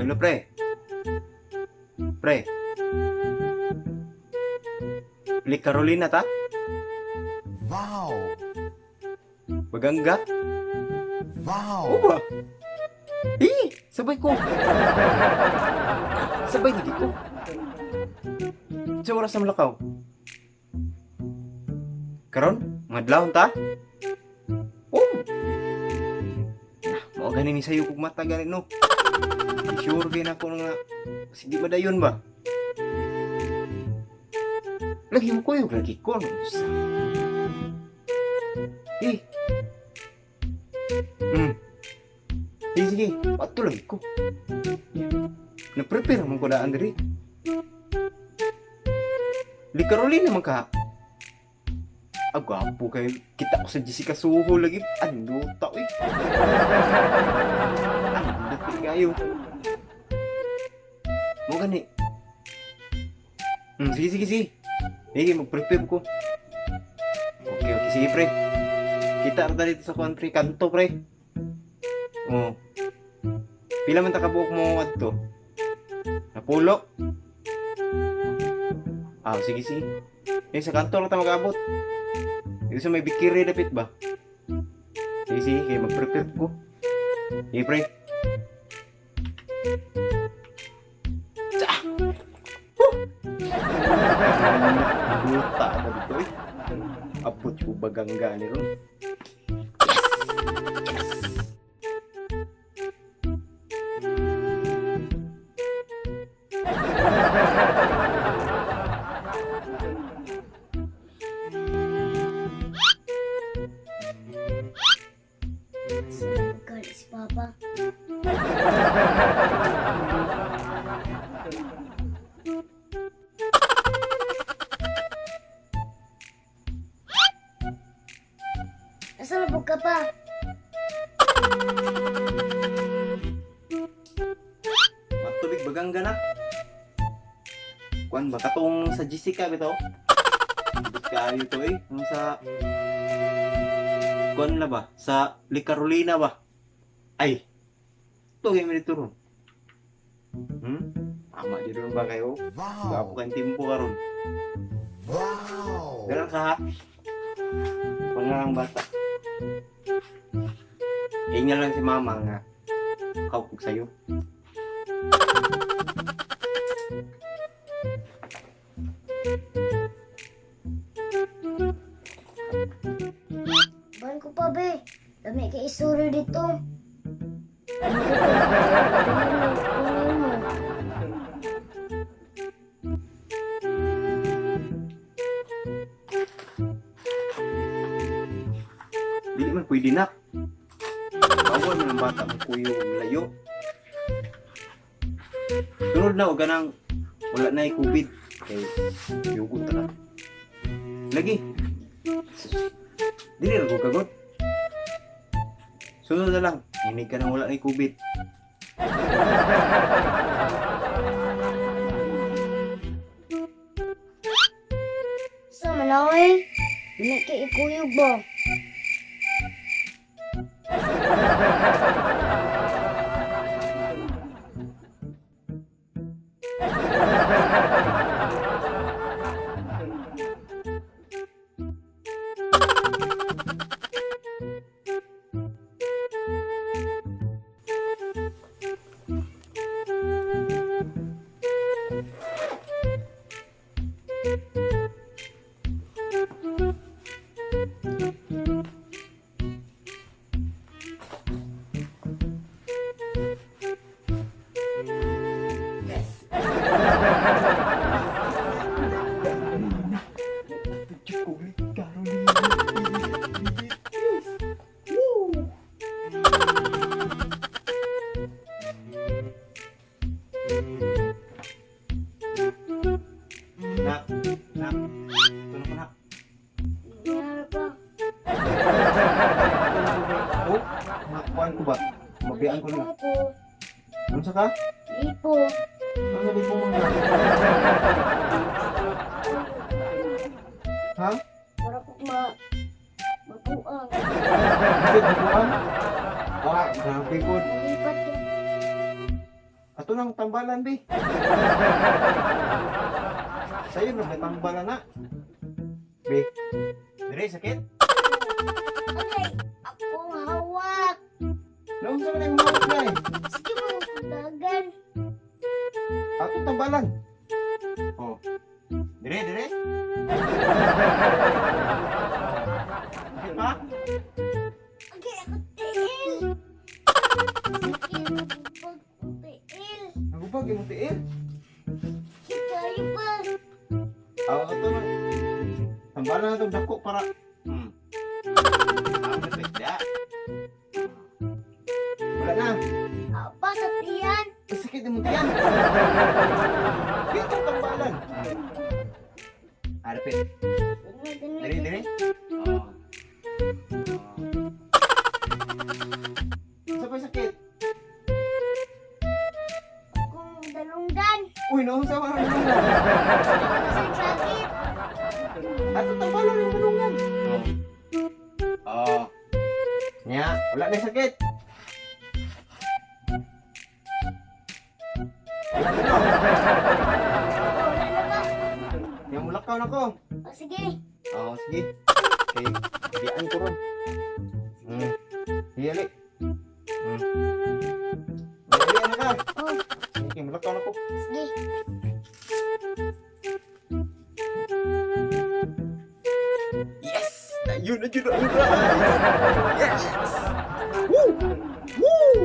Hello, pre. Pre. Li Carolina ta? Wow! Baganga? Wow! Oo ba? Eh, sabay ko. Sabay lagi ko. Sa oras na malakaw. Karon, madlawon ta? Oh. Ah, mao gani ni sayo kog mata gani, no. Sure gay na ko nga sige ba dayon ba? Lagi mo kuyog lagi ko, no. Eh. Sige, sige. Pato lagi ko. Na-prepare man ko daan diri. Di Carolina man ka. Ah, gwapo kayo. Kita ko sa Jessica Soho lagi. Ano tao eh. Ano kayo. Mo gani. Sige, sige, sige. Sige, mag-prepare ko. Okay. Sige, pre. Kita ra dito sa kuan, pre. Kanto, pre. Oh. Pila man ta kabuok mo adto? Napulo. Ah, sige, sige. Eh, sa kanto lang ta mag-abot. Dito sa may bikiri dapit ba? Sige, sige. Kaya mag-prepare ko. Sige, pre. Tsa! Huh! Buta na dito eh. Abot ko bagangga ni ron. Saan nagkalit si Papa? Nasa labog ka pa? Matubig bagangga na. Kuan ba katong sa Jessica bitaw? Ambot kayo to eh. Ang sa kuan na ba? Sa Li Carolina ba? Ay. Ito kay dito ron. Tama di ron ba kayo? Gapo Wow! kang timpo karon. Wow! Ganun ka ha? Pangarang bata. Ingat lang si mama nga. Kaupog sa'yo. Ban ko pa, be. Dami kay isuri dito. Kunin mo. Dili man pwede na. Bawal man ang bata mo kuyo layo. Sunod na og ganang wala na COVID kay yugo ta na. Lagi. Dili ra ko kagot. Sunod na lang. Hinig ka nang wala na COVID. Sa man eh. Dami kay ikuyog ba? Woo! Nak, nak, tulong ko, nak. Nangyari pa. Oh, makuhaan ko ba? Mabiyaan ko na. Lipo ko. Ano sa ka? Lipo. Ano sabi po mga? Ha? Para ko mabuang. Bakit mabuang? Ah, grabe ko. Malipat ko. Ato Ato nang tambalan, bi. Sayo na may tambalan na. Bi. Dire sakit? Agay, akong hawak. Naunsa man ang hawak na eh? Sige mo, dagan. Ato tambalan. Oh. Dire, dire. Sakit pa? Agay, ako tiil. Sige, nagubag ko tiil. Nagubag imong tiil. Sige, pa. Ah, ato na. Tambalan na itong dako para. Ah, napit. Wala na. Apa sa tiyan? Ay, sakit imong tiyan. Dito ang tambalan. Ah, dapit. Ganun, Dire, ganun. dire. Oh. Sa pa'y sakit? Kung dalunggan. Uy, naunsa man ang dalungan. Sa sakit. Ato tambalan ang dalungan. Oh. Oh. Nya, wala na sakit. Wala na. Wala na ba? Yang mulakaw na ko. O sige. Oo, sige. Okay, biyaan ko ron. Sige, ali. Ali, ano ka? Oh, Sige, mulakaw na ko. sige. Yes! Ayun na yun, ayun na! Yes! Woo! Woo!